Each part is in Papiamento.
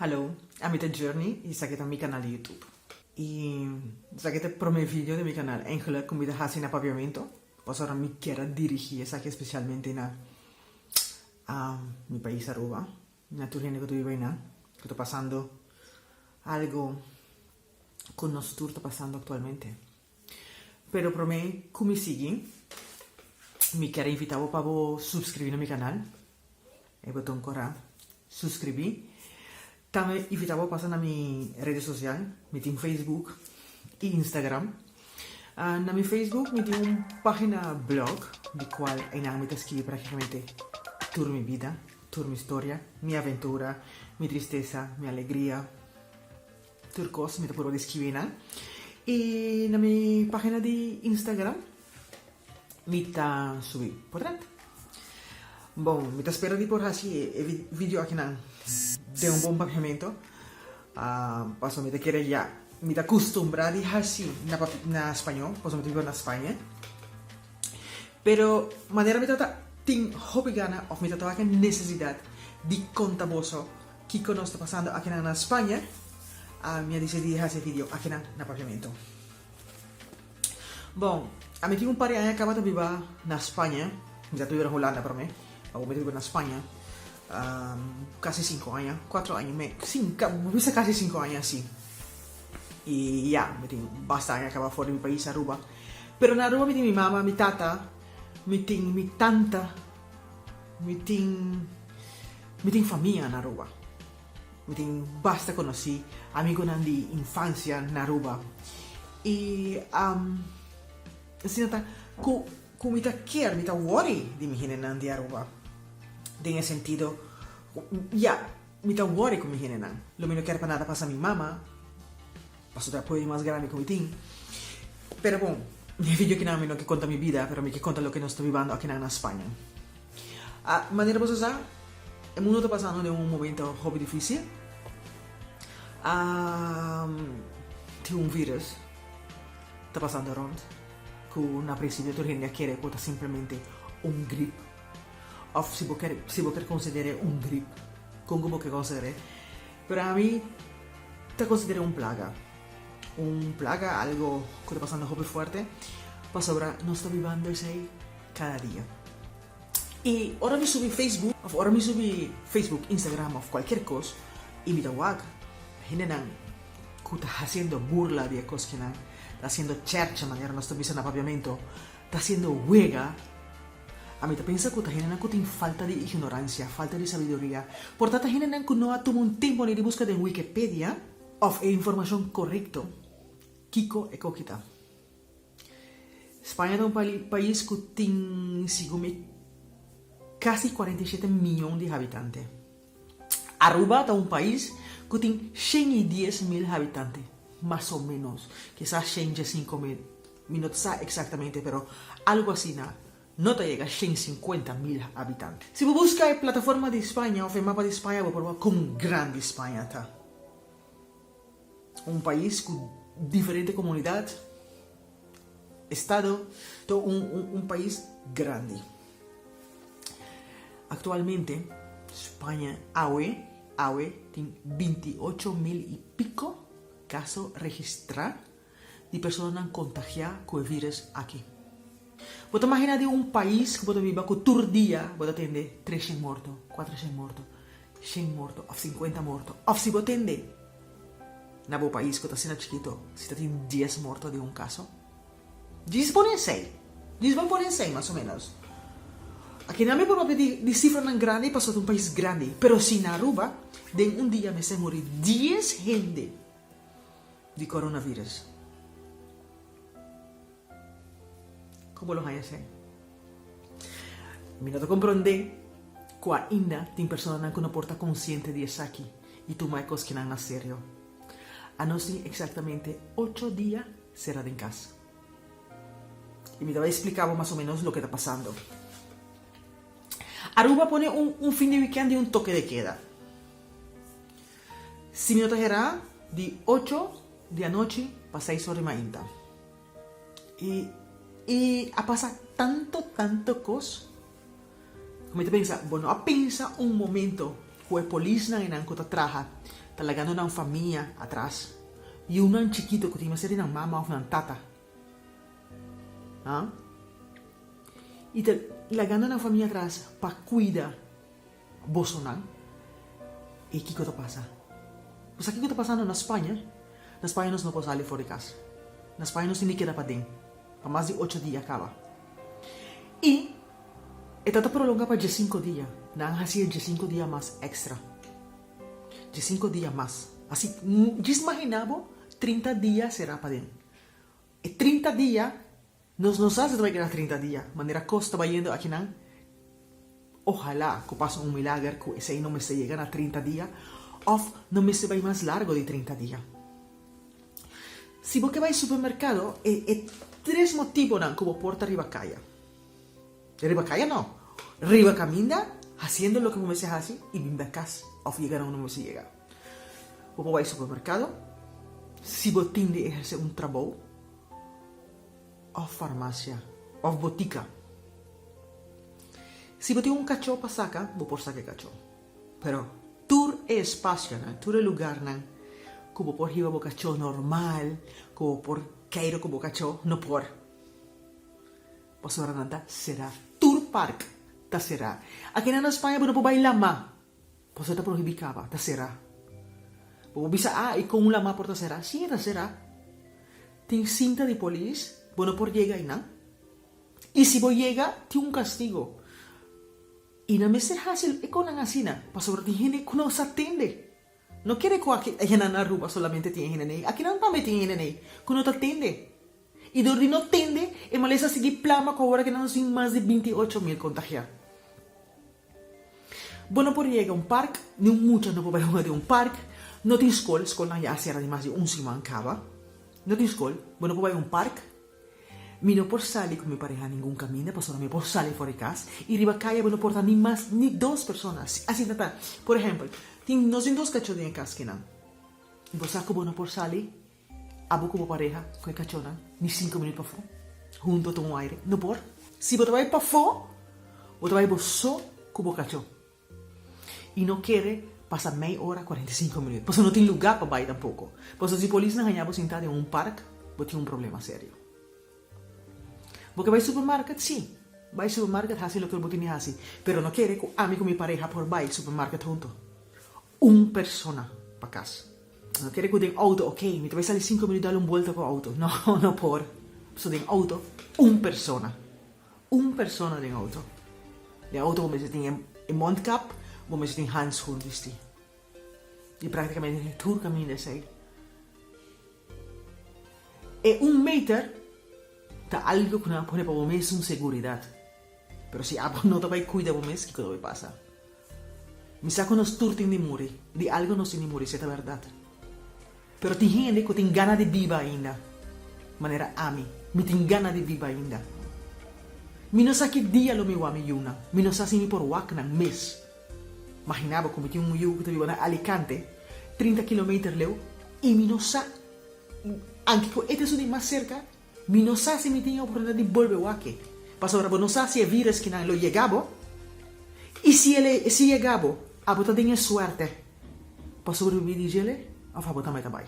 Hallo, ami ta Journey y esaki ta mi canal di YouTube. Y esaki ta e prome video di mi canal eigenlijk cu mi ta haci na Papiamento, pasobra mi kier a dirigi esaki especialmente na mi pais Aruba, na tur hende cu ta biba einan, cu ta pasando algo cu nos tur ta pasando actualmente. Pero prome cu mi sigui, mi kier a invita bo pa bo subscribi na mi canal, e boton cora suscribi. Tambe invita bo pasa na mi redes social, mi tin Facebook y Instagram. Na mi Facebook mi tin un pagina blog di cual eynan mi ta scribi practicamente tur mi bida, tur mi storia, mi aventura, mi tristesa, mi alegria. Tur kos mi ta purba di skibi nan. I na mi pagina di Instagram mi ta subi portret. Bon, mi ta spera di por hasi e video akinan den un bon papiamento. Pasobra mi ta kere ya mi ta kustumbrá di hasi na na spañó pasobra mi ta biba na Spaña. Pero manera mi tabata tin hopi gana òf mi ta tabata nesesidat di konta boso Kiko nos ta pasando akinan na Spaña? Ami a disidí hasi e video akinan na Papiamento. Bon, ami tin un par di aña kaba ta biba na Spaña. Mi ta biba na Hulanda promé, awor mi ta biba na Spaña. Kasi sinku aña, kuatro aña i mei, bisa kasi sinku aña si. I ya, mi tin basta aña kaba for di mi pais Aruba. Pero na Aruba mi tin mi mama, mi tata, mi tin mi tanta, mi tin. Mi tin famia na Aruba. Mi tin basta konosí, amigunan di infansia na Aruba. I asina ta ku ku mi ta kier, mi ta wòri di mi hendenan di Aruba. Den e sentido ku, ya, mi ta wòri ku mi hendenan. Lo mi no kier pa nada pasa mi mama, pasobra ta e apoyo mas grandi ku mi tin. Pero bon, e video akinan mi no ke konta mi bida, pero mi ke konta loke nos ta bibando akinan na Spaña. A manera boso sa, e mundo ta pasando den un momento hopi dificil. Tin un virus ta pasando rond cu na principio tur hende a kere cu ta simplemente un grip. Of si bo ker si bo ker considere un grip, con cu bo ker considere, pero ami ta considere un plaga. Un plaga, algo cu ta pasando hopi fuerte, pasobra nos ta bibando esey cada dia. Y ora mi subi Facebook of ora mi subi Facebook, Instagram of cualkier cos y mi ta wak hendenan cu ta haciendo burla di e cos kinan, ta haciendo chercha manera nos ta bisa na papiamento, ta haciendo wega, ami ta pensa cu ta hendenan cu tin falta di ignorancia, falta di sabiduria. Por ta ta hendenan cu no a tuma un tempo ni di busca den Wikipedia of e informacion corecto kico e coki ta. Spaña ta un pais ku tin segun mi kasi 47 miyon di habitante. Aruba ta un pais ku tin 110 mil habitante, mas o menos, kisas 105 mil, mi no ta sa eksaktamente pero algu asina, no ta yega 150 mil habitante. Si bo buska e plataforma di Spaña òf e mapa di Spaña bo por wak kon grandi Spaña ta. Un pais ku diferente komunidat, estado, ta un un pais grandi. Aktualmente Spaña awe awe tin 28 mil i piko kaso registrá di personanan kontagiá ku e vírus aki. Bo ta magina di un pais ku bo ta biba ku tur dia bo ta tende 300 morto, 400 morto, 100 morto òf 50 morto òf si bo tende na bo pais ku ta asina chikito si ta tin dies morto di un kaso. Djis pone esei, djis ban pone esei mas o menos. Akinan mi por papia di di sifranan grandi pasobra ta un pais grandi, pero si na Aruba den un dia mester muri dies hende di coronavirus. Kon bo lo haña esei? Mi no ta komprondé ku ainda tin personanan ku no por ta konsiente di esaki i tuma e koskinan na serio. Anos tin eksaktamente ocho dia sera den kas. I mi ta bai splika bo mas o menos loke ta pasando. Aruba pone un un fin di wikènt di un toke de keda. Si mi no ta herá, di ocho di anochi pa seis or di mainta. I i a pasa tanto tanto kos ku mi ta pensa bo no a pensa un momento ku e polisnan einan ku ta traha Ta lagando nan famia atras. Yunan chikito ku tin mester di nan mama òf nan tata. Ha? I ta lagando nan famia atras pa kuida bosonan. I kiko ta pasa? Bo sa kiko ta pasando na Spaña? Na Spaña nos no por sali for di kas. Na Spaña nos tin di keda paden pa mas di ocho dia kaba. I e ta ta prolonga pa diesinko dia. Nan a hasi e diesinko dia mas extra. Diesinko dia mas. Asi, djis magina bo 30 dia sera paden. E 30 dia, nos no sa si ta bai keda 30 dia, manera kos ta bayendo akinan. Ojalá ku pasa un milager ku esei no mester yega na 30 dia òf no mester bai mas largo di 30 dia. Si bo ke bai supermerkado, e e tres motibonan ku bo por ta riba kaya. Riba kaya no, riba kaminda hasiendo loke bo mester hasi i bin bek kas òf yega na unda bo mester yega. Bo por bai supermerkado si bo tin di ehersé un trabou òf farmasia òf botika. Si bo tin un kachó pa saka, bo por saka e kachó. Pero tur e espasionan, tur e lugarnan ku bo por hiba bo kachó normal, ku bo por keiru ku bo kachó, no por. Pasobra nan ta será. Tur park ta será. Akinan na Spaña bo no por bai lamá. Pasobra ta prohibí kaba, ta será. Bo por bisa, ah, i kon un lamá por ta será? Sí, e ta será. Tin sinta di polis, bo no por yega einan. I si bo yega, tin un kastigo. I nan mester hasi e konan asina, pasobra tin hende ku no sa tende. No kere ku aki nan na Aruba solamente tin e hende nei, aki nan tambe tin e hende nei ku no ta tende. I dor di no tende, e malesa a sigui plama ku awor aki nan nos tin mas di 28,000 kontagiá. Bo no por yega un park, ni un mucha no por bai hunga den un park, no tin skol, skolnan ya a sera di mas di un siman kaba, no tin skol, bo no por bai un park, mi no por sali ku mi pareha ningun kaminda pasobra mi por sali for di kas i riba kaya bo no por ta ni mas ni dos persona, asina ta, por ehempel, tin nos tin dos kachó den e kas kinan, bo sa ku bo no por sali Abo ku bo pareha ku e kachónan ni sinku minüt pafó huntu a tuma un aire? No por. Si bo ta bai pafó, bo ta bai bo so ku bo kachó. I no kere pasa mei ora, 45 minüt, pasobra no tin lugá pa bai tampoko. Pasobra si polisnan haña bo sintá den un park, bo tin un problema serio. Bo ke bai supermarket? Sí. Bai supermarket hasi loke bo tin di hasi. Pero no kere ku ami ku mi pareha por bai supermarket huntu. Un persona pa kas. No kere ku den outo, ok, mi ta bai sali sinku minüt dal un buelta ku outo. No, no por. Pasobra den outo, un persona. Un persona den outo. Den outo bo mester tin e mondkap, bo mester tin handschoen bisti. I praktikamente tur kaminda esei. E un meter ta algu ku nan a pone pa bo mes un seguridat. Pero si abo no ta bai kuida bo mes, kiko ta bai pasa? Mi sa ku nos tur tin di muri, di algu nos tin di muri, si e ta bèrdat. Pero tin hende ku tin gana di biba ainda, manera ami, mi tin gana di biba ainda. Mi no sa ki dia lo mi wak mi yunan, mi no sa si mi por wak nan mes. Magina bo ku mi tin un yu ku ta biba na Alicante, 30 kilometer leu, i mi no sa, anke ku e ta esun di mas serka, Mi no sa si mi tin e oportunidat di bolbe wak e, pasobra bo no sa si e virus kinan lo yega bo, i si el si yega bo, abo ta den e suerte pa sobrevivi di djele of abo tambe ta bai.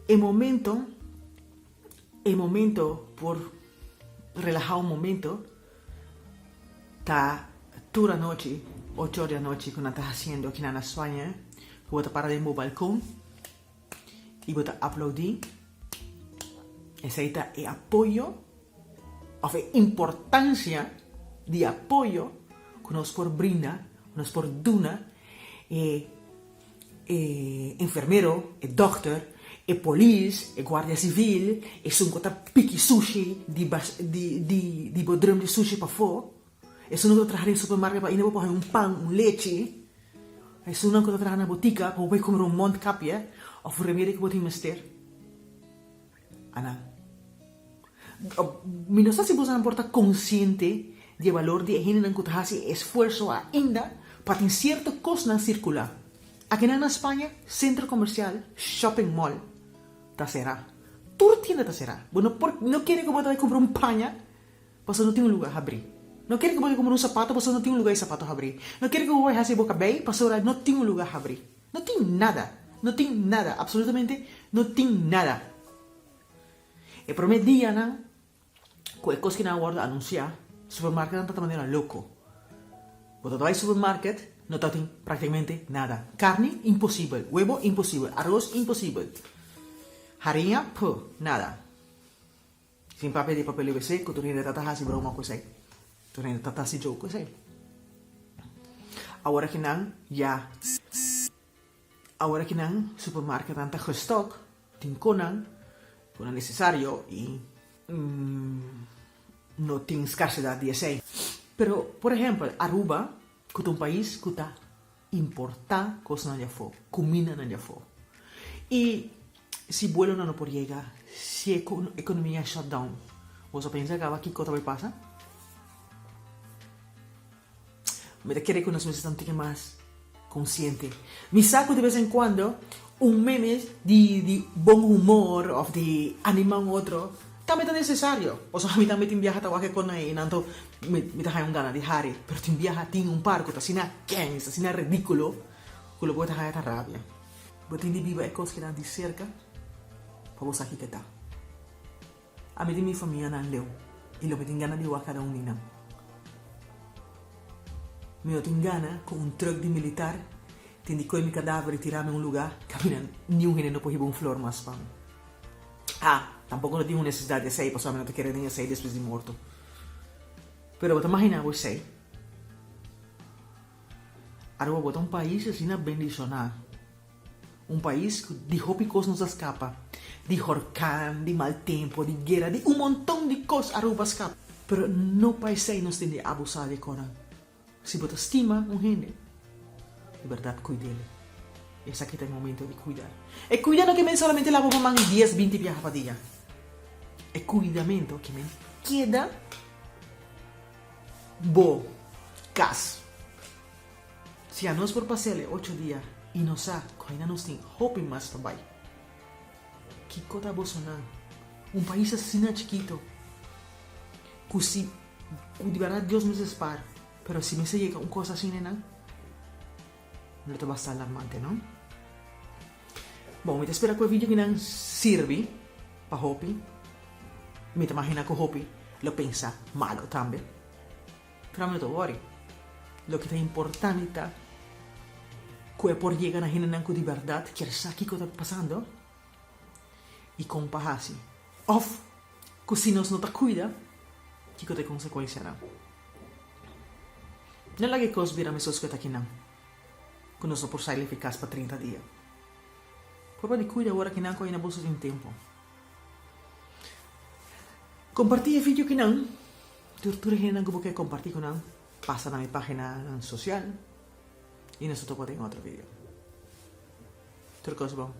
E momento, e momento por relaha un momento ta tur anochi, ocho or di anochi ku nan ta hasiendo kinan na Spaña, ku bo ta para den bo balkon, i bo ta aplaudí, esei ta e apoyo òf e importansia di apoyo ku nos por brinda, ku nos por duna e e enfermero, e dòkter, e polis, e guardia sivil, esun ku ta piki sushi di di di di bo drum di sushi pafó. Esunnan ku ta traha den supermarket pa ainda bo por haña un pan, un lechi. Esunnan ku ta traha na botika pa bo por kumpra un mondkapje òf un remedi ku bo tin mester. Anan. Mi no sa si bosonan por ta konsiente di e balor di e hendenan ku ta hasi e esfuerso ainda pa tin sierto kosnan sirkulá. Akinan na Spaña, sentro komersial, shopping mall, ta será. Tur tienda ta será. Bo no por no kere ku bo ta bai kumpra un paña Pasobra no tin un luga habrí. No kere ku bo bai kumpra un sapato pasobra no tin un luga di sapato habrí. No kere ku bo bai hasi bo kabei pasobra no tin un luga habrí. No tin nada, no tin nada, absolutamente no tin nada. E promé dianan ku e kos kinan a wòrdu anunsiá, supermarketnan tabata manera loko. Bo ta bai supermarket, no tabatin praktikamente nada. Karni, imposibel. Webo, imposibel. Aros, imposibel. Hariña, p'h, nada. Sin papia di papel wc ku tur hende ta ta hasi broma ku esei. Tur hende ta ta hasi joke ku esei. Awor akinan ya awor akinan supermarketnan ta gestok, tin konan ku nan nesesario i no tin skarsedat di esei. Pero por ehèmpel Aruba ku ta un pais ku ta importá kosnan di afó, kumindanan di afó. I si buelonan no por yega, si e ekonomia shut down, boso a pensa kaba kiko ta bai pasa? Mi ta kere ku nos mester ta un tiki mas konsiente. Mi sa ku de bes en kuando un meme di di bon humor òf di animá un otro tambe ta nesesario. Pasobra mi tambe tin biaha ta wak e kosnan ei nan to Mi mi ta haña un gana di hari, pero tin biaha tin un par ku ta asina kens, asina ridíkulo, ku lo bo ta haña ta rabia. Bo tin di biba e kos kinan di serka pa bo sa kiko ta. Ami tin mi famianan leu i lo mi tin gana di wak kada un di nan. Mi no tin gana ku un trùk di militar tin di koe mi kadaver i tira mi un lugá kaminda niun hende no por hiba un flor mas pa mi. Ah, tampoko no tin un nesesidat di esei pasobra mi no ta kere den esei despues di morto. Pero bo ta maginá bo esei? Aruba bo ta un pais asina bendishoná. Un pais ku di hopi kos nos a skapa. Di horkan, di mal tempo, di guera, di un monton di kos Aruba a skapa. Pero no pa esei nos tin di abusá di e konan. Si bo ta stima un hende, di bèrdat kuid'el. Esaki ta e momento di kuida. E kuida no ke men solamente laba bo man dies, binti biaha pa dia. E kuidamentu ke men keda bo kas. Si anos por pas'el e ocho dia i nos sa ku ainda nos tin hopi mas pa bai. Kiko ta bosonan? Un pais asina chikito ku si Cu di berdad Dios mester spar, pero si mester yega un cos asina nan, lo ta basta alarmante, no? Bon, mi ta spera cu e video kinan sirbi pa hopi. Mi ta magina cu hopi lo pensa malo tambe. Pero ami no ta worry. Loke ta importante ta cu e por yega na hendenan cu di berdad kier sa kico ta pasando y con pa haci. Of ku si nos no ta kuida, kiko ta e konsekuensianan? No laga e kos bira mesos ku e ta kinan, ku nos no por sali efi kas pa 30 dia. Purba di kuida ora kinan ku ainda boso tin tempu. Kompartí e video kinan tur tur e hendenan ku bo ke kompartí ku nan, pasa na mi paginanan sosial i nos ta topa den otro video. Tur kos bon.